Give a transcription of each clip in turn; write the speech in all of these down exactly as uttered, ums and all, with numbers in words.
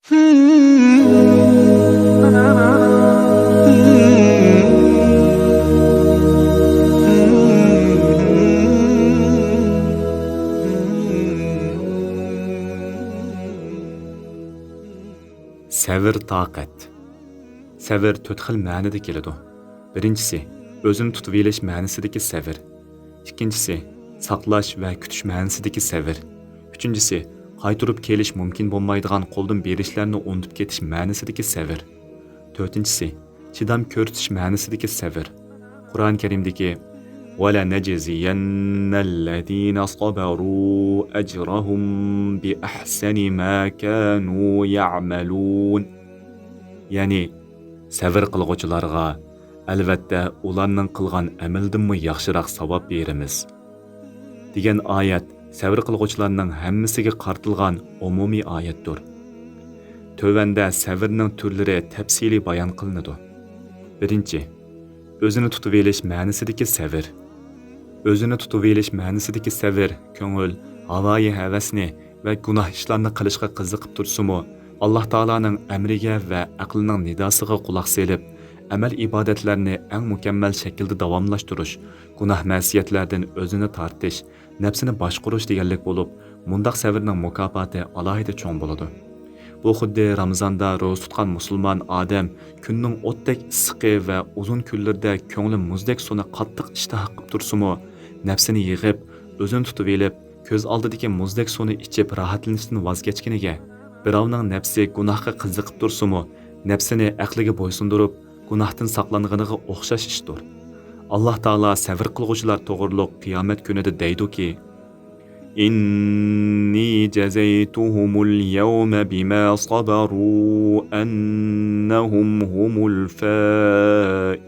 سەۋر، تاقەت. سەۋر تۆت خىل مەنىدە كېلىدۇ. بىرىنچىسى، ئۆزىنى تۇتۇۋېلىش مەنىسىدىكى سەۋر. ئىككىنچىسى، ساقلاش ۋە كۈتۈش مەنىسىدىكى سەۋر. ئۈچىنچىسى، قايتۇرۇپ كېلىش مۇمكىن بولمايدىغان قولدىن بېرىشلەرنى ئۇنتۇپ كېتىش مەنىسىدىكى سەۋر. تۆتىنچىسى، چىدام كۆرسىتىش مەنىسىدىكى سەۋر. قۇرئان كەرىمدىكى، ولنجزين الذين صبروا أجرهم بأحسن ما كانوا يعملون. يەنى، سەۋر قىلغۇچىلارغا، ئەلۋەتتە، ئۇلارنىڭ قىلغان ئەمىلىدىنمۇ ياخشىراق ساۋاب بېرىمىز، دېگەن ئايەت سەۋر قىلغۇچىلارنىڭ ھەممىسىگە قارىتىلغان ئومۇمىي ئايەتتۇر. تۆۋەندە سەۋرنىڭ تۈرلىرى تەپسىلىي بايان قىلىنىدۇ. بىرىنچى، ئۆزىنى تۇتۇۋېلىش مەنىسىدىكى سەۋر. ئۆزىنى تۇتۇۋېلىش مەنىسىدىكى سەۋر كۆڭۈل، ھاۋايى ھەۋەسنى ۋە گۇناھ ئىشلارنى قىلىشقا قىزىقىپ تۇرسىمۇ، ئاللاھ تائالانىڭ ئەمرىگە ۋە ئەقلىنىڭ نىداسىغا قۇلاق سېلىپ، ئەمەل-ئىبادەتلەرنى ئەڭ مۇكەممەل شەكىلدە داۋاملاشتۇرۇش، گۇناھ-مەسىيەتلەردىن ئۆزىنى تارتىش، نەپسىنى باشقۇرۇش دېگەنلىك بولۇپ، مۇنداق سەۋرنىڭ مۇكاپاتى ئالاھىدە چوڭ بولىدۇ. بۇ خۇددى رامىزاندا روزا تۇتقان مۇسۇلمان ئادەم كۈننىڭ ئوتتەك ئىسسىقى ۋە ئۇزۇن كۈنلىرىدە كۆڭلى مۇزدەك سۇنى قاتتىق ئىشتىھا قىلىپ تۇرسىمۇ، نەپسىنى يىغىپ، ئۆزىنى تۇتۇۋېلىپ، كۆز ئالدىدىكى مۇزدەك سۇنى ئىچىپ راھەتلىنىشتىن ۋاز كەچكىنىگە، بىراۋنىڭ نەپسى گۇناھقا قىزىقىپ تۇرسىمۇ، نەپسىنى ئەقلىگە بويسۇندۇرۇپ، گۇناھتىن ساقلانغىنىغا ئوخشاش ئىشتۇر. ئاللاھ تائالا سەۋر قىلغۇچىلار توغرۇلۇق قىيامەت كۈنىدە دەيدۇكى، إني جزيتهم اليوم بما صبروا أنهم هم الفائزون.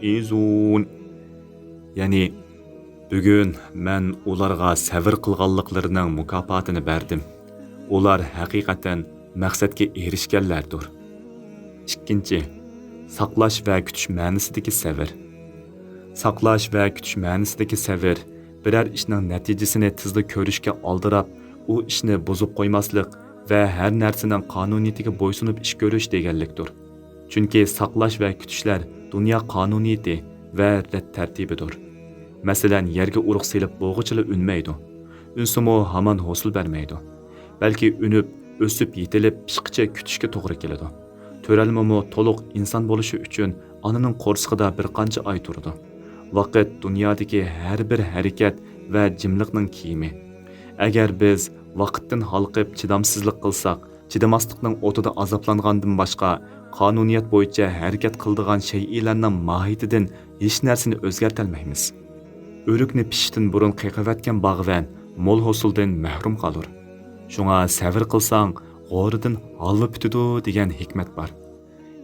يەنى، بۈگۈن مەن ئۇلارغا سەۋر قىلغانلىقلىرىنىڭ مۇكاپاتىنى بەردىم. ئۇلار ھەقىقەتەن مەقسەتكە ئېرىشكەنلەردۇر. ئىككىنچى، ساقلاش ۋە كۈتۈش مەنىسىدىكى سەۋر. ساقلاش ۋە كۈتۈش مەنىسىدىكى سەۋر بىرەر ئىشنىڭ نەتىجىسىنى تېزلا كۆرۈشكە ئالدىراپ، ئۇ ئىشنى بۇزۇپ قويماسلىق ۋە ھەر نەرسىنىڭ قانۇنىيىتىگە بويسۇنۇپ ئىش كۆرۈش دېگەنلىكتۇر. چۈنكى ساقلاش ۋە كۈتۈشلەر دۇنيا قانۇنىيىتى ۋە رەت تەرتىپىدۇر. مەسىلەن، يەرگە ئۇرۇق سېلىپ بولغۇچىلا ئۈنمەيدۇ. ئۈنسىمۇ ھامان ھوسۇل بەرمەيدۇ. بەلكى ئۈنۈپ، ئۆسۈپ يېتىلىپ پىشقىچە كۈتۈشكە توغرا كېلىدۇ. تۆرەلمىمۇ تولۇق ئىنسان بولۇشى ئۈچۈن ئانىنىڭ قورسىقىدا بىر قانچە ئاي تۇرىدۇ. ۋاقىت دۇنيادىكى ھەر بىر ھەرىكەت ۋە جىملىقنىڭ كىيىمى. ئەگەر بىز ۋاقىتتىن ھالقىپ چىدامسىزلىق قىلساق، چىدىماسلىقنىڭ ئوتىدا ئازابلانغاندىن باشقا، قانۇنىيەت بويىچە ھەرىكەت قىلىدىغان شەيئىلەرنىڭ ماھىيىتىدىن ھېچ نەرسىنى ئۆزگەرتەلمەيمىز. ئۆرۈكنى پىشىشتىن بۇرۇن قېقىۋەتكەن باغۋەن مول ھوسۇلدىن مەھرۇم قالۇر. شۇڭا سەۋر قىلساڭ، غورىدىن ھالۋا پۈتىدۇ، دېگەن ھېكمەت بار.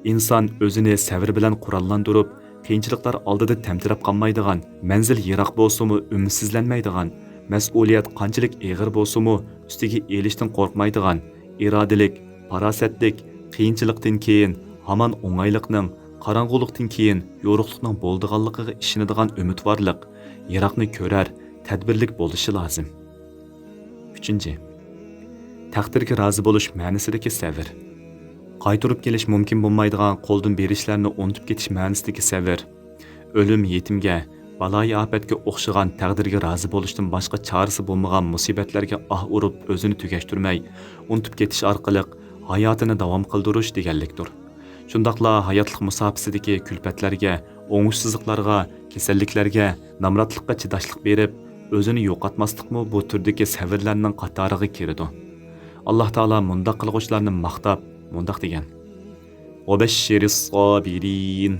ئىنسان ئۆزىنى سەۋر بىلەن قوراللاندۇرۇپ، قىيىنچىلىقلار ئالدىدا تەمتىرەپ قالمايدىغان، مەنزىل يىراق بولسىمۇ ئۈمىدسىزلەنمەيدىغان، مەسئۇلىيەت قانچىلىك ئېغىر بولسىمۇ ئۈستىگە ئېلىشتىن قورقمايدىغان، ئىرادىلىك، پاراسەتلىك، قىيىنچىلىقتىن كېيىن ھامان ئوڭايلىقنىڭ، قاراڭغۇلۇقتىن كېيىن يورۇقلۇقنىڭ بولىدىغانلىقىغا ئىشىنىدىغان ئۈمىدۋارلىق، يىراقنى كۆرەر، تەدبىرلىك بولۇشى لازىم. ئۈچىنچى، تەقدىرگە رازى بولۇش مەنىسىدىكى سەۋر. قايتۇرۇپ كېلىش مۇمكىن بولمايدىغان قولدىن بېرىشلەرنى ئۇنتۇپ كېتىش مەنىسىدىكى سەۋر. ئۆلۈم، يېتىمگە، بالايىئاپەتكە ئوخشىغان تەقدىرگە رازى بولۇشتىن باشقا چارىسى بولمىغان مۇسىبەتلەرگە ئاھ ئۇرۇپ، ئۆزىنى تۈگەشتۈرمەي، ئۇنتۇپ كېتىش ئارقىلىق ھاياتىنى داۋام قىلدۇرۇش دېگەنلىكتۇر. شۇنداقلا ھاياتلىق مۇساپىسىدىكى كۈلپەتلەرگە، ئوڭۇشسىزلىقلارغا، كېسەللىكلەرگە، نامراتلىققا چىداشلىق بېرىپ، ئۆزىنى يوقاتماسلىقمۇ بۇ تۈردىكى سەۋرلەرنىڭ قاتارىغا كىرىدۇ. ئاللاھ تائالا مۇنداق قىلغۇچىلارنى ماختاپ، مۇنداق دېگەن: وبشر الصابرين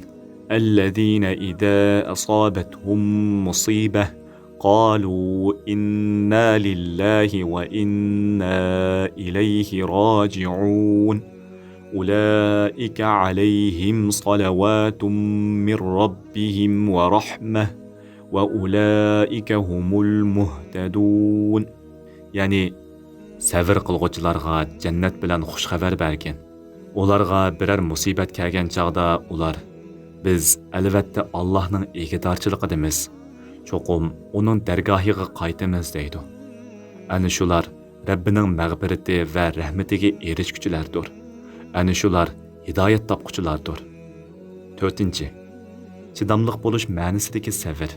الذين إذا أصابتهم مصيبة قالوا إنا لله وإنا إليه راجعون. أولئك عليهم صلوات من ربهم ورحمة وأولئك هم المهتدون. يەنى، سەۋر قىلغۇچىلارغا جەننەت بىلەن خۇش خەۋەر بەرگىن. ئۇلارغا بىرەر مۇسىبەت كەلگەن چاغدا ئۇلار، بىز ئەلۋەتتە ئاللاھنىڭ ئىگىدارچىلىقىدىمىز، چوقۇم ئۇنىڭ دەرگاھىغا قايتىمىز دەيدۇ. ئەنە شۇلار رەببىنىڭ مەغپىرىتى ۋە رەھمىتىگە ئېرىشكۈچىلەردۇر. ئەنە شۇلار ھىدايەت تاپقۇچىلاردۇر. تۆتىنچى، چىداملىق بولۇش مەنىسىدىكى سەۋر.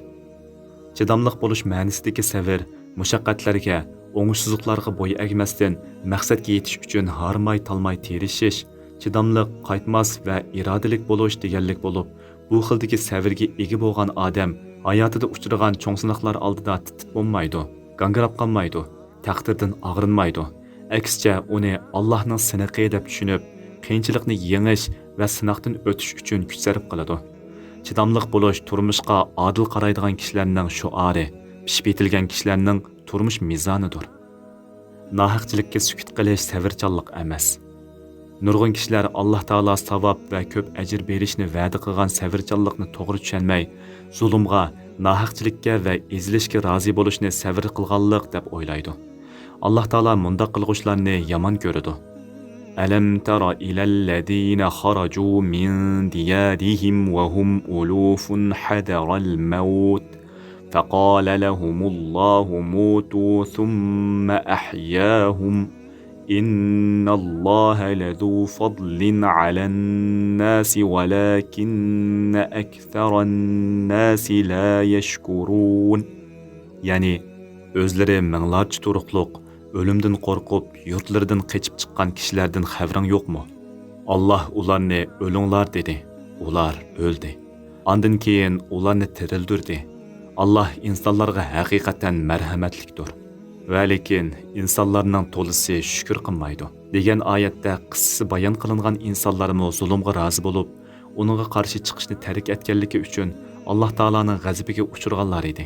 چىداملىق بولۇش مەنىسىدىكى سەۋر مۇشەققەتلەرگە، ئوڭۇشسىزلىقلارغا بوي ئەگمەستىن، مەقسەتكە يېتىش ئۈچۈن ھارماي-تالماي تىرىشىش، چىداملىق، قايتماس ۋە ئىرادىلىك بولۇش دېگەنلىك بولۇپ، بۇ خىلدىكى سەۋرگە ئىگە بولغان ئادەم ھاياتىدا ئۇچرىغان چوڭ سىناقلار ئالدىدا تىت-تىت بولمايدۇ، گاڭگىراپ قالمايدۇ، تەقدىردىن ئاغرىنمايدۇ. ئەكسىچە، ئۇنى ئاللاھنىڭ سىنىقى دەپ چۈشىنىپ، قىيىنچىلىقنى يېڭىش ۋە سىناقتىن ئۆتۈش ئۈچۈن كۈچ سەرپ قىلىدۇ. چىداملىق بولۇش تۇرمۇشقا ئادىل قارايدىغان كىشىلەرنىڭ شوئارى، پىشىپ يېتىلگەن كىشىلەرنىڭ تۇرمۇش مىزانىدۇر. ناھەقچىلىككە سۈكۈت قىلىش سەۋرچانلىق ئەمەس. نۇرغۇن كىشىلەر ئاللاھ تائالا ساۋاب ۋە كۆپ ئەجىر بېرىشنى ۋەدە قىلغان سەۋرچانلىقنى توغرا چۈشەنمەي، زۇلۇمغا، ناھەقچىلىككە ۋە ئېزىلىشكە رازى بولۇشنى سەۋر قىلغانلىق دەپ ئويلايدۇ. ئاللاھ تائالا مۇنداق قىلغۇچىلارنى يامان كۆرىدۇ. ألم تر إلى الذين خرجوا من ديارهم وهم ألوف حذر الموت فقال لهم الله موتوا ثم أحياهم إن الله لذو فضل على الناس ولكن أكثر الناس لا يشكرون. يەنى، ئۆزلىرى مىڭلارچە تۇرۇقلۇق، ئۆلۈمدىن قورقۇپ، يۇرتلىرىدىن قېچىپ چىققان كىشىلەردىن خەۋىرىڭ يوقمۇ؟ ئاللاھ ئۇلارنى «ئۆلۈڭلار» دېدى. ئۇلار ئۆلدى. ئاندىن كېيىن ئۇلارنى تىرىلدۈردى. ئاللاھ ئىنسانلارغا ھەقىقەتەن مەرھەمەتلىكتۇر. ۋە لېكىن ئىنسانلارنىڭ تولىسى شۈكۈر قىلمايدۇ، دېگەن ئايەتتە قىسسىسى بايان قىلىنغان ئىنسانلارمۇ زۇلۇمغا رازى بولۇپ، ئۇنىڭغا قارشى چىقىشنى تەرك ئەتكەنلىكى ئۈچۈن ئاللاھ تائالانىڭ غەزىپىگە ئۇچرىغانلار ئىدى.